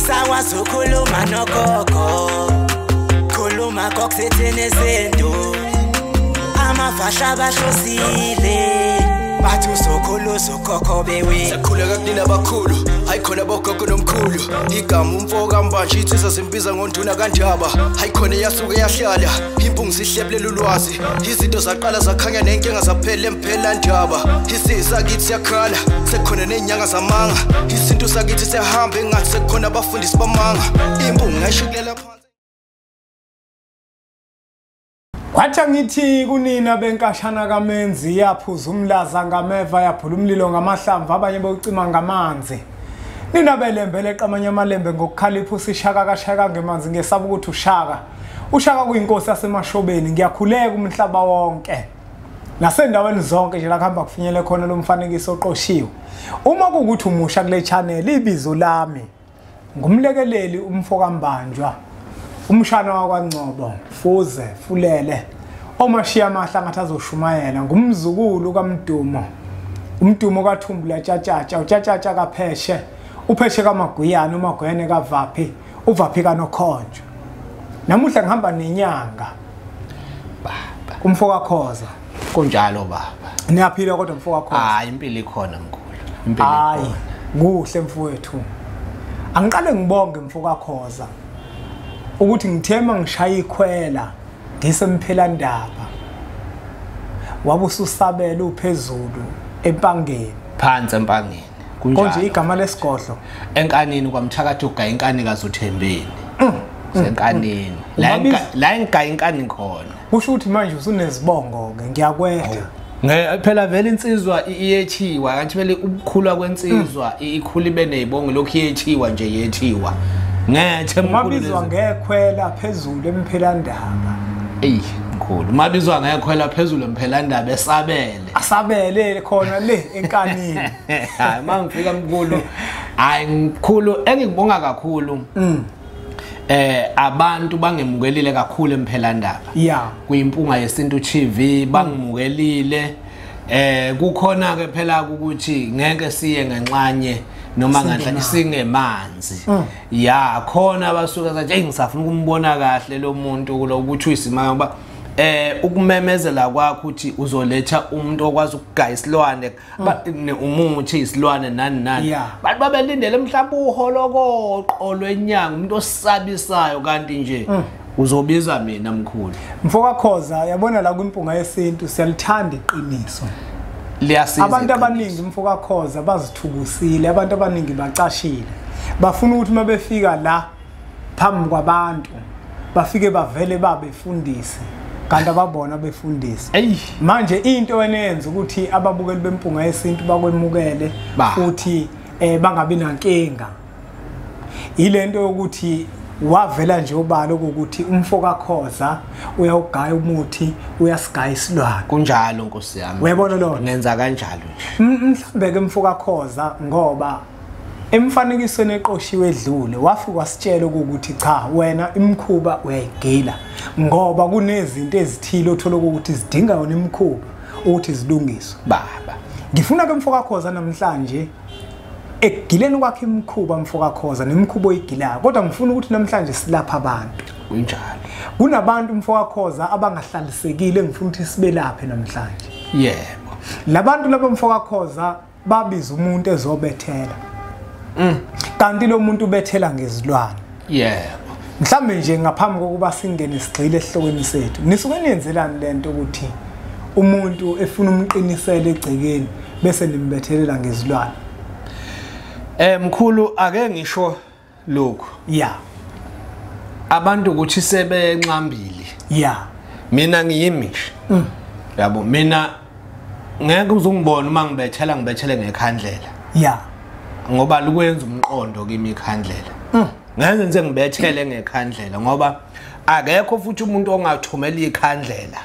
Sakwazi ukukhuluma nogogo, khuluma kokusithini izinto. Amafasha bahlosile, bathi uzokhulu ukhokho bewe. Sakhuleka kunina abakhulu, hayi khona bogogo nomkhulu. Igama umfo kaMbanje insizwa simbiza ngonduna kaNdaba. Hayi khona yasuke yahlala, impungu sihlebulela ulwazi. Izinto zaqala zakhanya nenkinga zaphela emphela ndaba. Isizwe sakithi siyakhala, sekukhona nezinyanga zamanga. Isintu sakithi siyahamba engathi sekukhona abafundisi bamanga. Impungu ngayishukulela phansi. Kwathi ngithi kunina benkashana kaMenzi yaphuza umlaza ngameva yaphula umlilo ngamahlamvu abanye bewucima ngamanzi. Nina belembe leqamanye amalembe ngokukhalipha usishaka kashaka ngemanzi ngesaba ukuthi ushaka. Ushaka kuyinkosi yasemashobeni ngiyakhuleka umhlaba wonke. Nasendaweni zonke nje la kuhamba kufinyele khona lo mfanekiso oqoshiwe. Uma kukuthi umusha kule channel ibizo lami ngumlekeleli umfo kaMbanjwa. Umshana wakwaNgcobo, Fuze, Fulele, omashiya amahla ngathi azoshumayela, ngumzukulu kaMdumo. Umdumo kaThumbula Tshatshatsha, uTshatshatsha kaPheshe, uPheshe kaMaguyane, uMaguyane kaVaphi, uVaphi kaNokhonjo. Namuhla ngihamba nenyanga. Baba. Umfo kaKhoza. Kunjalo baba. Niyaphila kodwa mfo kaKhoza? Hayi impilo ikhona mkhulu. Impilo ikhona. Hayi, kuhle mfowethu. Angiqale ngibonge mfo kaKhoza. Ukuthi ngithema ngishaya ikhwela ngisemphelandaba wabususabela uphezulu empangeni phansi empangeni kunjalo konje igama lesigodlo enkanini kwamthakathi ugaya inkani kaZuthembeni senkanini la engigaya inkani khona kusho ukuthi manje usunezibongo ke ngiyakwetha phela vele insizwa iyethiwa kanti vele ukukhula kwensizwa ikhula ibe nezibongo lokhu iyethiwa nje yethiwa ngethe mkhulu mabizwa ngekhwela phezulu emphelandaba. Ey mkhulu mabizwa ngekhwela phezulu emphelandaba esabele asabele khona le enkanini. Hayi mangifika mkhulu, hayi mkhulu engikubonga kakhulu abantu bangemukelile kakhulu emphelandaba. Yeah, kuyimpunga yesintu TV bangimukelile. Kukhona ke phela ukuthi ngeke siye ngenxanye noma nganhla singemanzi. Ya khona abasuka sathi hey ngisafuna ukumbona kahle lo muntu ukuthi uyisimanga ngoba ukumemezela kwakho ukuthi uzoletha umuntu okwazi ukugaya isilwane umuthi isilwane nani nani. Bantu babelindele mhlawumbe uholokoqo lwenyanga umuntu osabisayo kanti nje uzobiza mina mkhulu. Mfo kaKhoza yabona la kwimpunga yesintu siyalithanda iqiniso. Liyasiza. Abantu abaningi mfo kaKhoza bazithukusile, abantu abaningi bacashile. Bafuna ukuthi uma befika la phambi kwabantu bafike bavele babefundise kanti ababona befundise. Manje into eyenza ukuthi ababukeli bempunga yesintu bakwemukele futhi bangabi nankinga ilento yokuthi wavela nje obalo ukuthi umfo kaKhoza uyawugaya umuthi uyasigaya isilwane. Kunjalo nkosi yami. Uyabona lo ngenza kanjalo nje. Mhlambe ke mfo kaKhoza ngoba emfanekisweni eqoshiwe edlule wafika wasitshela ukuthi cha wena imikhuba uyayigila ngoba kunezinto ezithile othola ukuthi zidinga yona imikhuba ukuthi zilungiswe. Baba ngifuna ke mfo kaKhoza namhlanje ekugileni kwakhe imikhuba mfo kaKhoza nemikhuba oyigilayo kodwa ngifuna ukuthi namhlanje silapha abantu. Kunjalo. Kunabantu mfo kaKhoza abangahlalisekile ngifuna ukuthi sibelaphe namhlanje. Yebo. Labantu laba mfo kaKhoza babiza umuntu ezobethela. Kanti lo muntu ubethela ngezilwane. Yebo. Mhlambe nje ngaphambi kokuba singene sigxile esihlokweni sethu. Nisuke niyenzelani lento ukuthi umuntu efuna umqinisele egcekeni bese nimbethelela ngezilwane? Mkhulu ake ngisho lokhu. Yeah. Abantu ukuthi sebenxambili. Yeah. Mina ngiyimi nje. Yabo mina ngeke uzungibona uma ngibethela ngibethele ngekhandlela. Yeah. Ngoba lukwenza umqondo kimi ikhandlela. Ngenze nje ngibethele ngekhandlela ngoba akekho futhi umuntu ongathumela ikhandlela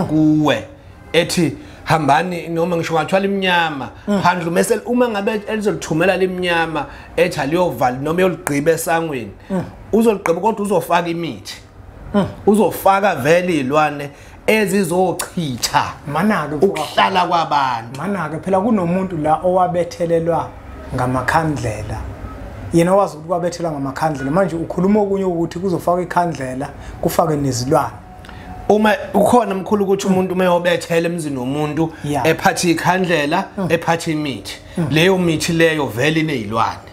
kuwe ethi hambani noma ngisho ngathwala iminyama phandle mase uma ngabe elizolithumela leminyama ethi aliyovala noma yoligqiba esangweni uzoligqiba kodwa uzofaka imithi uzofaka vele izilwane ezizochitha manake ukuhlala kwabantu. Manake phela kunomuntu la owabethelelwa ngamakhandlela Yena wazi ukuthi kwabethela ngamakhandlela. Manje ukhuluma okunye ukuthi kuzofaka ikhandlela kufake nezilwane. Uma ukhona mkhulu ukuthi umuntu uma eyobethela emzini womuntu ephathe ikhandlela ephathe imithi, leyo mithi leyo vele inezilwane.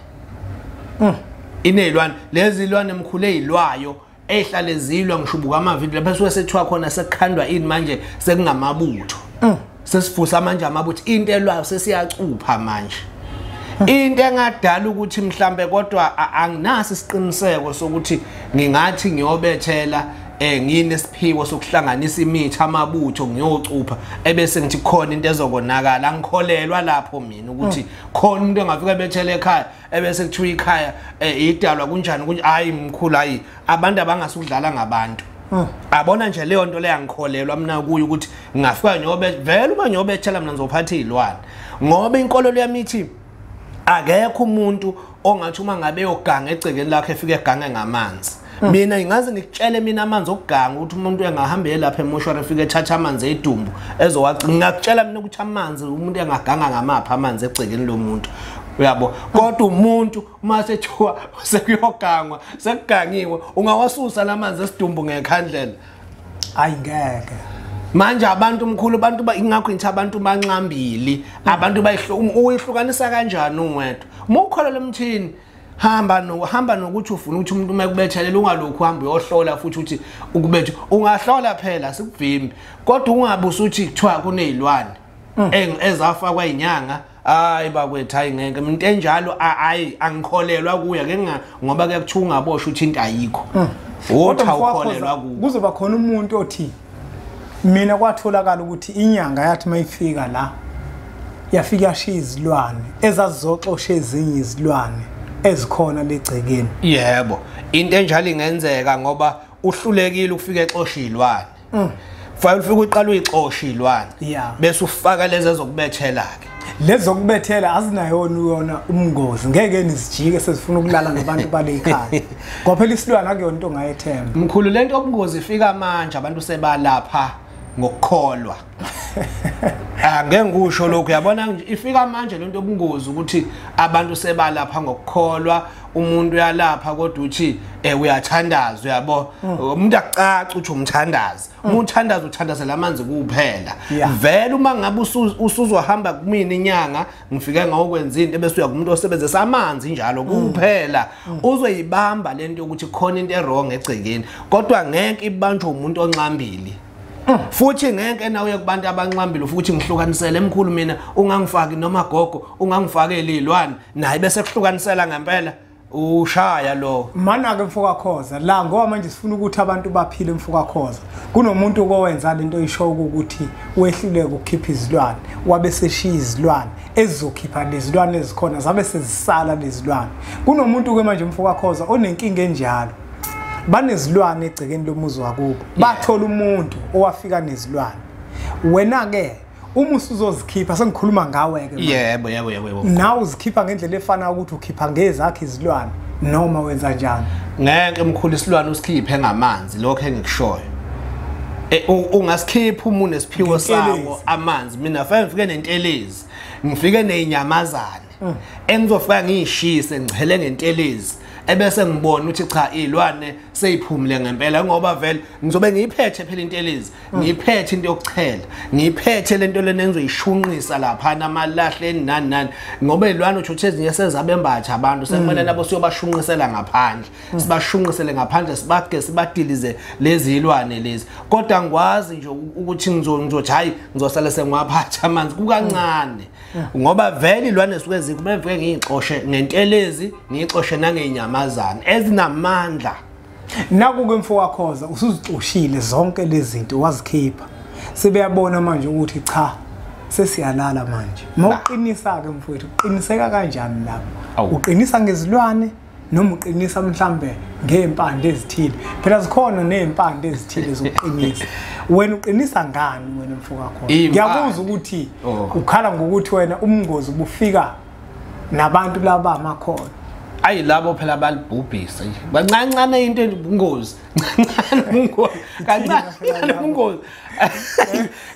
Inezilwane lezi zilwane mkhulu ezilwayo ezihlale zilwa ngishubuka amavidiyo lapha suke sethiwa khona sekukhandwa ini manje sekungamabutho. Sesivusa manje amabutho, into elwayo sesiyacupha manje. Into engadala ukuthi mhlambe kodwa anginaso isiqiniseko sokuthi ngingathi ngiyobethela nginesiphiwo sokuhlanganisa imithi amabutho ngiyocupha ebese ngithi khona into ezokonakala. Angikholelwa lapho mina ukuthi khona umuntu engafika ebethele ekhaya ebese kuthiwa ikhaya idalwa kunjani kunje. Hayi mkhulu, hayi abantu abangasudlala ngabantu. Abona nje leyo nto leyo angikholelwa mina kuyo ukuthi ngingafika ngiyobe vele uma ngiyobethela mina ngizophatha izilwane, ngoba inkolelo yami ithi akekho umuntu ongathi uma ngabe eyoganga egcekeni lakhe efike egange ngamanzi. Mina ngingaze ngikutshele mina amanzi okuganga ukuthi umuntu engahamba lapha emoshwari efike ethatha amanzi edumbu ezowagcina. Ngingakutshela mina ukuthi amanzi umuntu engaganga ngamaphi amanzi egcekeni lomuntu, uyabo. Kodwa umuntu uma sethiwa sekuyogangwa sekugangiwe ungawasusa lamanzi esidumbu ngekhandlela, hayi ngeke. Manje abantu mkhulu abantu ingakho ngithi abantu banxambili, abantu uyihlukanisa kanjani uwedwa? Uma ukholelwa emthini hamba nokuthi ufuna ukuthi umuntu uma ekubethelela ungalokhu uhamba uyohlola futhi uthi ukubethe. Ungahlola phela sikuvimbi, kodwa ungabe usuthi kuthiwa kunezilwane ezafakwa inyanga. Hayi bakwethu, hayi ngeke into enjalo, hayi angikholelwa kuya ke ngoba kuyakuthiwa ungaboshwa uthi into ayikho. Wothi awukholelwa kuyo. Kuzoba khona umuntu othi mina kwatholakala ukuthi inyanga yathi mayifika la yafika yashiya izilwane ezazizoxosha ezinye izilwane ezikhona legcekeni. Yebo, into enjalo ingenzeka ngoba uhlulekile ukufika exosha izilwane. Kufanele ufike uqale uyixosha izilwane bese ufaka lezi ezokubethela ke. Lezi zokubethela azinayona yona umngozi, ngeke nizijike sezifuna ukulala nabantu bale ekhaya. Ngoba phela isilwane akuyona into ongayethemba. Mkhulu lento obungozi ifika manje abantu sebalapha ngokukholwa. Angeke ngikusho lokhu, uyabona nje ifika manje lento obungozi ukuthi abantu sebalapha ngokukholwa. Umuntu uyalapha kodwa uthi uyathandaza, uyabo. Umuntu akucaca uthi umthandaza, uma uthandaza uthandazela amanzi kuphela. Vele uma ngabe usuzohamba kumina inyanga ngifike ngawukwenza into ebese uya kumuntu osebenzisa amanzi njalo kuphela, uzoyibamba lento yokuthi khona into errong egcekeni, kodwa ngeke ibanjwe umuntu onxambili. Futhi ngeke nawe kubantu abanxambile futhi ngihlukanisele emkhulu mina ungangifaki noma gogo ungangifakeli izilwane naye bese kuhlukanisela ngempela ushaya lo. Mana ke mfoka Khoza la, ngoba manje sifuna ukuthi abantu baphile mfoka Khoza. Kunomuntu owenza lento oyisho ukuthi wehluleke ukukhipha izilwane, wabe seshiya izilwane ezizokhipha lezilwane ezikhona zabe sezisala lezilwane. Kunomuntu ke manje mfoka Khoza onenkinga enjalo, banezilwane egcekeni lomuzi wakubo, bathola umuntu owafika nezilwane. Wena ke uma usuzozikhipha, sengikhuluma ngawe ke manje. Yebo yebo yebo. Nawe uzikhipha ngendlela efana ukuthi ukhipha ngezakhe izilwane noma wenza njani? Ngeke mkhulu isilwane usikhiphe ngamanzi, lokho engikushoyo. Ungasikhipha uma unesiphiwo sawo amanzi. Mina fanele ngifike nentelezi, ngifike nezinyamazane engizofika ngiyishise ngichele ngentelezi ebese ngibona ukuthi cha izilwane seyiphumule ngempela, ngoba vele ngizobe ngiyiphethe phela intelezi, ngiyiphethe into yokuchela, ngiyiphethe lento lena engizoyishunqisa lapha namalahleni nani nani, ngoba izilwane uthi ezinye sezabembatha abantu sekumele nabo siyobashunqisela ngaphandle, sibashunqisele ngaphandle sibage sibadilize lezi zilwane lezi. Kodwa ngikwazi nje ukuthi ngizothi hayi ngizosala sengiwaphatha amanzi kukancane, ngoba vele izilwane suke zikho bevike ngiyixoshe ngentelezi, ngiyixoshe nangenyama ezinamandla. Naku ke mfoka Khoza usuzicoshile zonke lezi zinto wazikhipha, sebeyabona manje ukuthi cha sesiyalala manje. Mawuqinisa ke mfowethu, uqiniseka kanjani lapho? Uqinisa ngezilwane noma uqinisa mhlambe ngempande ezithile? Phela zikhona nezimpande ezithile zokuqinisa. Wena uqinisa ngani wena mfoka Khoza? Ngiyakuzwa ukuthi ukhala ngokuthi wena umngozi ubufika nabantu laba amakhono. Ayi labo phela balibhubhisa nje. Bancancane into enobungozi. Kancane ubungozi. Kancane ubungozi.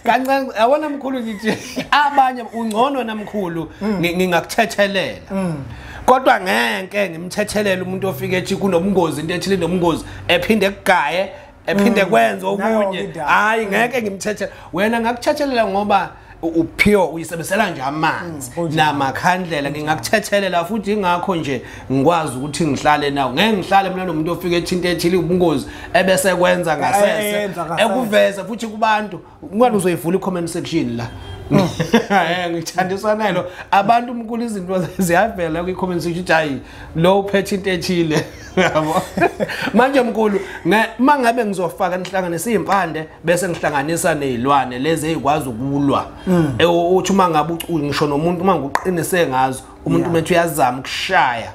Kancane yabona mkhulu ngithi abanye ungcono namkhulu ngingakuthethelela. Kodwa ngeke ngimthethelele umuntu ofike ethi kunobungozi, into ethile nobungozi, ephinde kugaye, ephinde kwenze okunye. Hayi, ngeke ngimthethele. Wena ngakuthethelela ngoba upure uyisebenzisela nje amanzi namakhandlela, ngingakuthethelela futhi ingakho nje ngikwazi ukuthi ngihlale nawo. Ngeke ngihlale mina nomuntu ofike ethi into ethile ubungozi ebese kwenza ngasese, ekuveza futhi kubantu. Ungani uzoyivula i-comment section la. Ngithandiswa nalo abantu mkhulu, izinto ziyavela kwi-comment section ukuthi hayi lo uphethe into ethile, yabo. Manje mkhulu, mangabe ngizofaka nihlanganise izimpande bese ngihlanganisa nezilwane lezi ezikwazi ukulwa, uthi uma ngabe ngisho nomuntu uma nguqinise ngazo umuntu methu uyazama ukushaya.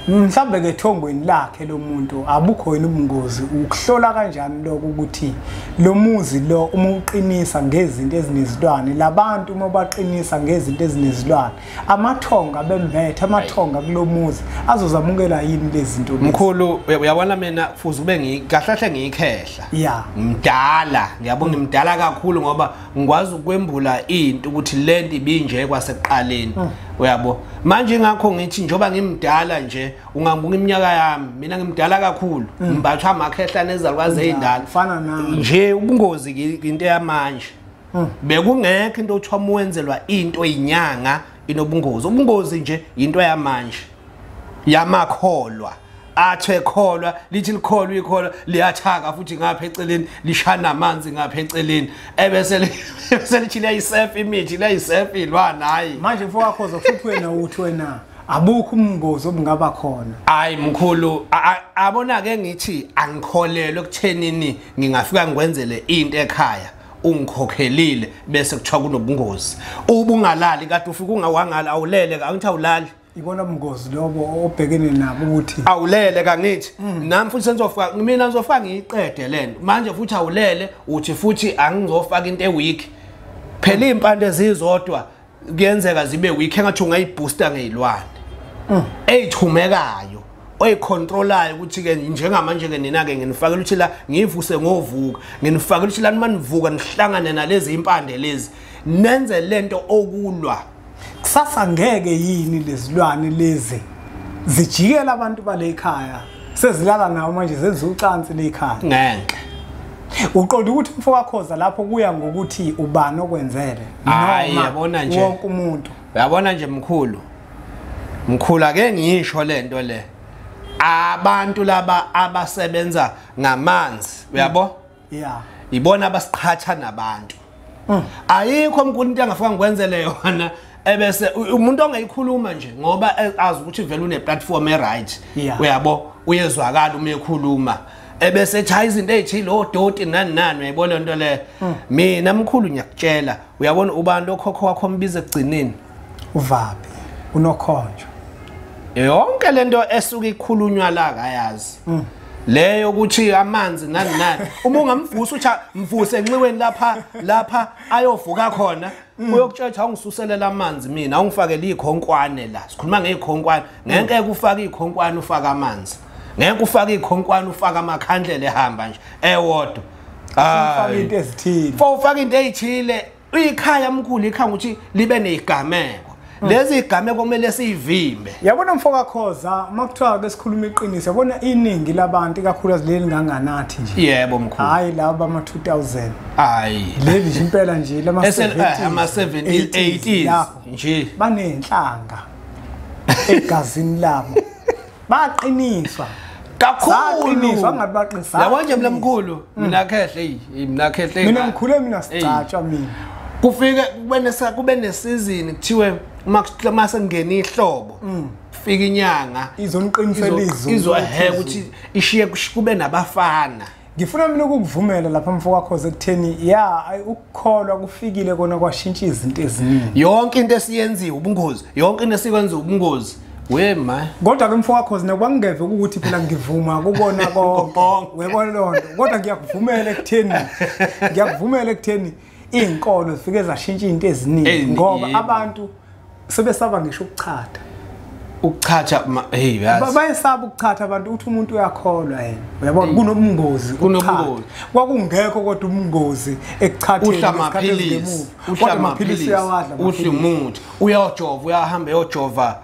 Mhlambe ke ethongweni lakhe lo muntu abukho yini ubungozi? Ukuhlola kanjani lokho ukuthi lo muzi lo uma uqinisa ngezinto ezinezilwane, labantu uma baqinisa ngezinto ezinezilwane, amathonga bembethe amathonga kulomuzi azozamukela yini lezi zinto? Mkhulu, uyabona mina kufuze ube kahle ngiyikhehla, ngimdala, ngiyabona ngimdala kakhulu ngoba ngikwazi ukwembula into ukuthi lento ibinje kwasekuqaleni, uyabo. Manje ngakho ngithi njoba ngimdala nje, ungangibuka iminyaka yami, mina ngimdala kakhulu, ngimbathwa amakhehla nezalukwazi ezindala fana nami nje. Ubungozi into yamanje, bekungekho into othiwa muwenzelwa into inyanga inobungozi. Ubungozi nje into yamanje yamakholwa athwe kholwa, lithi likholwa ikholwa liyathaka futhi ngapha eceleni lishana amanzi ngapha eceleni, ebese lithi liyayisefa imithi, liyayisefa ilwana. Hayi manje mfowakho Khoza, futhi wena uthi wena abukho ubungozi obungaba khona? Hayi mkhulu, abona ke ngithi angikholelwe ekuthenini ngingafika ngikwenzele into ekhaya ungikhokhelile bese kuthiwa kunobungozi. Ubungalali kade ufika ungawangala, awulele, angithi awulali. Ibona ubungozi lobo obhekene nabo ukuthi awulele kangithi nami futhi senzofaka, mina ngizofaka ngiyiqede lento manje futhi awulele uthi futhi angizofaka into eweek. Phela impande ezizodwa kuyenzeka zibe week, engathi ungayibooster ngezilwane eyithumekayo oyicontrolayo ukuthi ke njengamanje ke nina ke nginifakela ukuthi la ngivuse ngovuka, nginifakela ukuthi la manivuka nihlangane nalezi impande lezi nenze lento okulwa. Kusasa ngeke yini lezilwane lezi zijikela abantu bale ekhaya, sezilala nawo manje zenza ucansi le ekhaya? Ngeke. Uqonda ukuthi mfowakho Khoza lapho kuya ngokuthi ubani okwenzele? Hayi, yabona nje wonke umuntu. Uyabona nje mkhulu, mkhulu ake ngisho lento le, abantu laba abasebenza ngamanzi, uyabo? Yeah. Ibona abasiqhatha nabantu. Ayikho mkhulu into angafika ngikwenzele yona ebese umuntu ongayikhuluma nje ngoba azi ukuthi vele une platform e right, uyabo, uyezwakala uma ekhuluma ebese ethi izinto ezithile odoti nani nani, uyayibona lento le. Mina mkhulu ngiyakutshela, uyabona ubani okhokho wakho ombiza ekugcineni? Uvabi unokhonjo. Yonke lento esuke ikhulunywa la akayazi. Leyo ukuthi amanzi nani nani, uma ungamvusa uthi mvuse enxiweni lapha lapha ayovuka khona, uyokutshela awungisuselela amanzi mina, awungifakele ikhonkwane la. Sikhuluma ngekhonkwane, ngeke ufake ikhonkwane ufaka amanzi, ngeke ufake ikhonkwane ufaka amakhandlela ehamba nje ewodwa. Ufaka into ezithile, ufaka into ezithile. Ikhaya mkhulu, ikhaya ukuthi libe nezigameko. Lezi igameko kumele siyivimbe. Yabona mfoka Khoza, makuthiwa ke sikhuluma iqiniso, yabona iningi labantu ikakhulukazi leli nganganathi nje. Yebo mkhulu. Hayi laba ama 2000. Hayi. Leli nje impela nje lama 70s, ama 70s, 80s nje. Banenhlanga egazini labo. Baqiniswa. Kakhulu. Baqiniswa ngathi baqinisa. Yabo nje mina mkhulu, mina khehle, mina khehle. Mina ngikhule mina sicatsha mina. Kufike kube nesizini kuthiwe uma sengena ihlobo fika inyanga izoniqinisela izulu, izoheka ukuthi ishiye kube nabafana. Ngifuna mina ukukuvumela lapha mfowakho Khoza ekutheni ya ukukholwa kufikile kona kwashintsha izinto eziningi. Yonke into esiyenziwe ubungozi, yonke into esikwenziwe ubungozi. We ma. Kodwa ke mfowakho Khoza kwangeve ukuthi phela ngivuma kubona konke. Uyabona lonto. Kodwa ngiyakuvumela ekutheni, ngiyakuvumela ekutheni izinkolo zifike zashintsha izinto eziningi ngoba abantu sebesaba ngisho ukuchatha. Ukuchatha, hey yazi. Bayesaba ukuchatha abantu, uthi umuntu uyakholwa yena. Uyabona kunobungozi, kunobungozi. Kwakungekho kodwa ubungozi ekuchatheni ngesikhathi ezingemuva. Kodwa amaphilisi uyawadla, udla umuthi, uyajova, uyahamba uyojova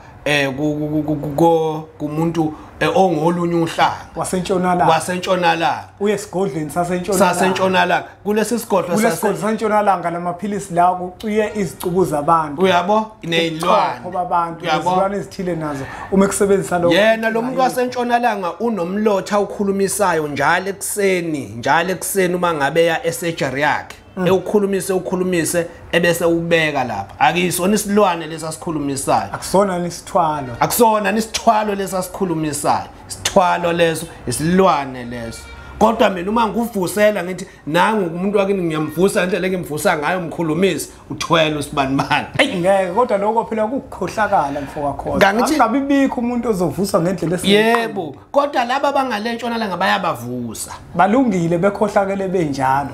kumuntu ongolunye uhlanga wasentshonalanga uye esigodlweni sasentshonalanga kulesi sigodlo sasentshonalanga lamaphilisi la kuciye izicubu zabantu uyabo nezilwane abantu izilwane ezithile nazo uma kusebenzisa lokho. Yena lo muntu wasentshonalanga unomlotha ukhulumisayo njalo ekuseni uma ngabe ya esurgery yakhe ewukhulumise ebese ubeka lapha. Akuyisona isilwane lesasikhulumisayo, akusona nisithwalo lesasikhulumisayo, isithwalo leso isilwane leso. Kodwa mina uma ngikuvusela ngithi nangu umuntu wakini ngiyamvusa ngendlela engimvusa ngayo umkhulumisi uthwele usibanibani. Ngeke, kodwa lokho phela kukukhohlakala mfowakho. Angabi bikho umuntu ozovuswa ngendlela esinye. Yebo, kodwa laba bangalentshonalanga bayabavusa. Balungile bekhohlakele benjalo.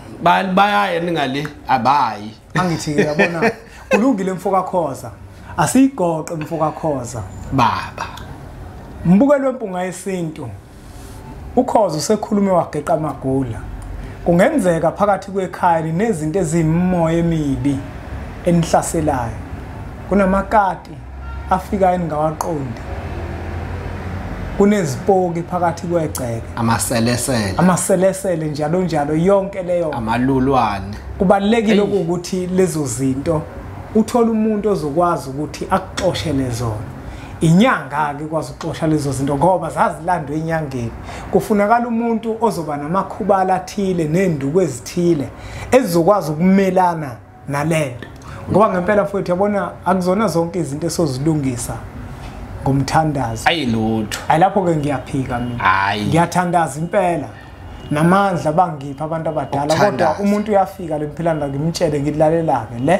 Bayaya ningale abayi. Angithi uyabona kulungile mfowakhoza. Asigoqe mfowakhoza. Baba. Mbukelo wempunga yesintu. Ukhoza usekhulume wageqa amagula. Kungenzeka phakathi kwekhaya nezinto ezimimoya emibi enihlaselayo. Kunamakati afika eningawaqondi. Kunezipoki phakathi kwegceke. Amaselesele njalo njalo yonke leyo. Amalulwane. Kubalekile ukuthi lezo zinto uthola umuntu ozokwazi ukuthi akuxoshele zona. Inyanga ke kwazi ukuxosha lezo zinto ngoba zazilandwe enyangeni. Kufunakala umuntu ozoba namakhubala athile nenduku ezithile ezizokwazi ukumelana nalento. Ngoba ngempela mfowethu yabona akuzona zonke izinto esozilungisa ngomthandazo. Ayilutho. Ayilapho ke ngiyaphika mina. Ngiyathandaza impela. Namandla bangipha abantu abadala kodwa umuntu uyafika lemphilana ngimtshele ngilalela ke le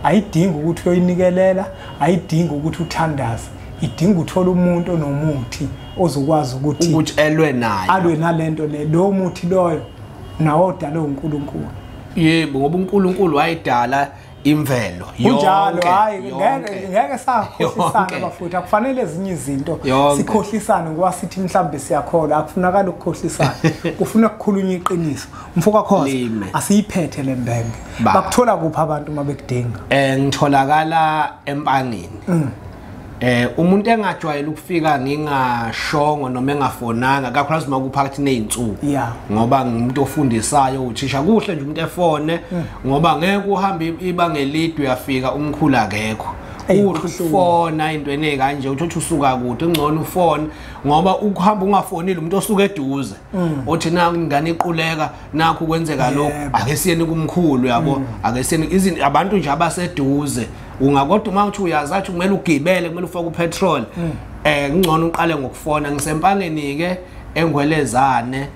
ayidingi ukuthi uyinikelela, ayidingi ukuthi uthandaze. Idinga uthola umuntu onomuthi ozokwazi ukuthi elwe naye, alwe nalento le. Lo muthi loyo nawo odalwe uNkulunkulu. Yebo, ngoba uNkulunkulu wayidala imvelo yonke. Hayi ngeke sakhohlisana bafuthu. Akufanele ezinye izinto sikhohlisane ngoba sithi mhlambe siyakholwa. Akufunakala ukukhohlisana, kufuna ukukhulunywa iqiniso. Mfowakhoza asiyiphethe lembenge. Bakuthola kuphi abantu uma bekudinga? Ngitholakala Empangeni. Umuntu engajwayele ukufika ngingashongo noma engafonanga kakhulukazi uma kuphakathi nezinsuku, ngoba ngumuntu ofundisayo uthisha kuhle nje umuntu efone ngoba ngeke uhambe ibanga elide uyafika umkhulu akekho. Ufona into ene kanje uthi usuka kude ngcono ufone ngoba ukuhamba ungafonile umuntu osuka eduze othi na ingane iquleka nakho kwenzeka lokho ake siyeni kumkhulu yabo ake siyeni izinto abantu nje abaseduze. Ungakodwa uma uthi uyazathi kumele ugibele kumele ufake upetrol ngcono uqale ngokufona. Ngisempangeni ke engwelezane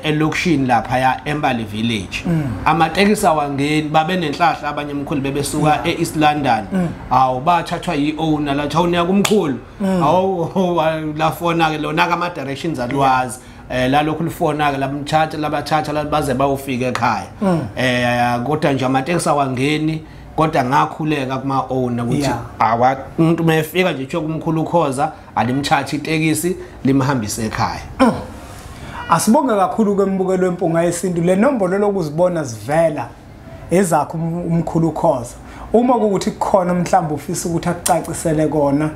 elokishini lapha ya Embali Village. Amatekisi awangeni babe nenhlahla abanye emkhulu bebesuka eEast London. Awu bathathwa yiowner la thawunya kumkhulu. Awu lafona ke lona ama directions alwazi. Lalokhu lifona ke labamthatha labathatha baze bayofika ekhaya. Kodwa nje amatekisi awangeni kodwa ngakhuleka kuma owner ukuthi awa umuntu mayefika nje kuthiwa kumkhulu ukhoza alimthathe itekisi limhambise ekhaya. Asibonge kakhulu kwembukelo wempunga yesintu. Le nombolo lokuzibona zivela ezakho umkhulu ukhoza. Uma kukuthi kukhona mhlawumbe ufisa ukuthi akucacisele kona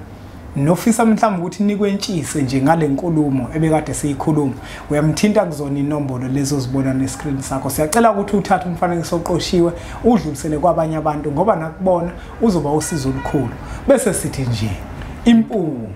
nofisa mhlawumbe ukuthi nikwentshise nje ngale nkulumo ebekade siyikhuluma, uyamthinta kuzona inombolo lezo zibona nescreen sakho. Siyacela ukuthi uthathe umfanekiso oqoshiwe udlulisele kwabanye abantu ngoba nakubona uzoba usizo olukhulu. Bese sithi nje impunga.